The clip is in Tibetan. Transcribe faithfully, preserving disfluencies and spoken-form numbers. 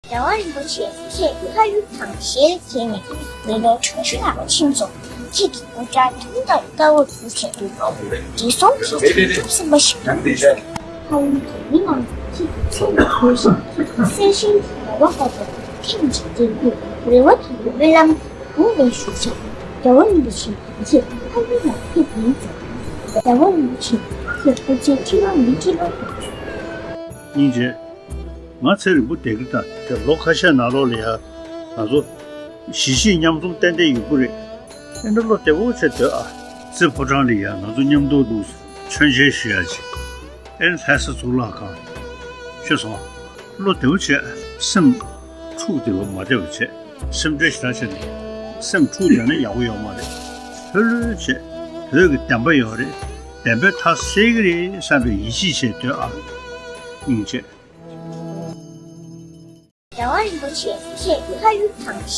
རྒྱལ་བ་རིན་པོ་ཆེ་ཁྱེད་ཕ་ཡུལ་དང་ཞལ་མཇལ་ནས་མི་ལོ་ཆུང་ཆུང་ལ་ཕྱིན་སོང་། ཁྱེད་ཀྱི་དགོད་བྲ་ཐུང་དང་དཀའ་བ་སྒྲུབ་བྱས་འདུག། བགྲེས་སོང་ཁྱེད་ཀྱི་ཐུགས་སེམས་པ་ཞིག་དང་། ཕ་ཡུལ་གྱི་མི་རྣམས་ཁྱེད་ཀྱི་མཚན་ལ་གུས་ཤིང་གསེར་ཞུན་གྱི་ར་བ་ལྟ་བུ་ཁེངས་བྱས་མཛད་དུས་རེ་བ་དང་སྨོན་ལམ་དགུང་ལས་ཞུ་བྱས། རྒྱལ་བ་རིན་པོ་ཆེ་ཁྱེད་ཕ་ཡུལ་ལ་ཕེབས་ཡིན་ཟེར། རྒྱལ་བ་རིན་པོ་ཆེ་ཁྱེད་སྐུ་ཚེ་ཁྲི་ལོ་ཉི་ཁྲི་ལོ། སྙིང་རྗེ། ང་ཚེ་རིང་པོ་བསྡད་ཀྱི་ད། དེ་ལོ་ཁ་ཤས་ནང་ལོགས་ལ་ཡ་ང་ཚོ་གཞིས་བྱེས་མཉམ་འཛོམས་ཏན་ཏན་ཡོང་གི་རེད། ཨེ་འདྲ་བློ་བདེ་པོ་བྱས་སྡོད་ཨ། རྩེ་ཕོ་བྲང་ལ་ཡ་ང་ཚོ་མཉམ་དུ་འདུག་མཆོད་མཇལ་ཞུ་ཡ་ཅིག། ཨེ་ལྷ་ས་གཙུག་ལག་ཁང་། ཤེས་སོང་། བློ་བདེ་པོ་བྱས། སེམས་འཁྲུག་བདེ་པོ་མ་བདེ་བ་བྱས། སེམས་ཁྲལ་ཞེ་དྲག་བྱས་ནས་སེམས་འཁྲུག་བསྡད་ན་ཡག་པོ་ཡོད་མ་རེད། ལྷོད་ལྷོད་བྱས། བོད་ཀྱི་བདེན་པ་ཡོད་རེད། བདེན་པའི་མཐའ་གསལ་གྱི་རེད་བསམ་པའི་ཡིད་ཆེས་བྱས་སྡོད་ཨ། སྙིང་རྗེ། རྒྱལ་བ་རིན་པོ་ཆེ་ཁྱེད་ཕ་ཡུལ་དང་།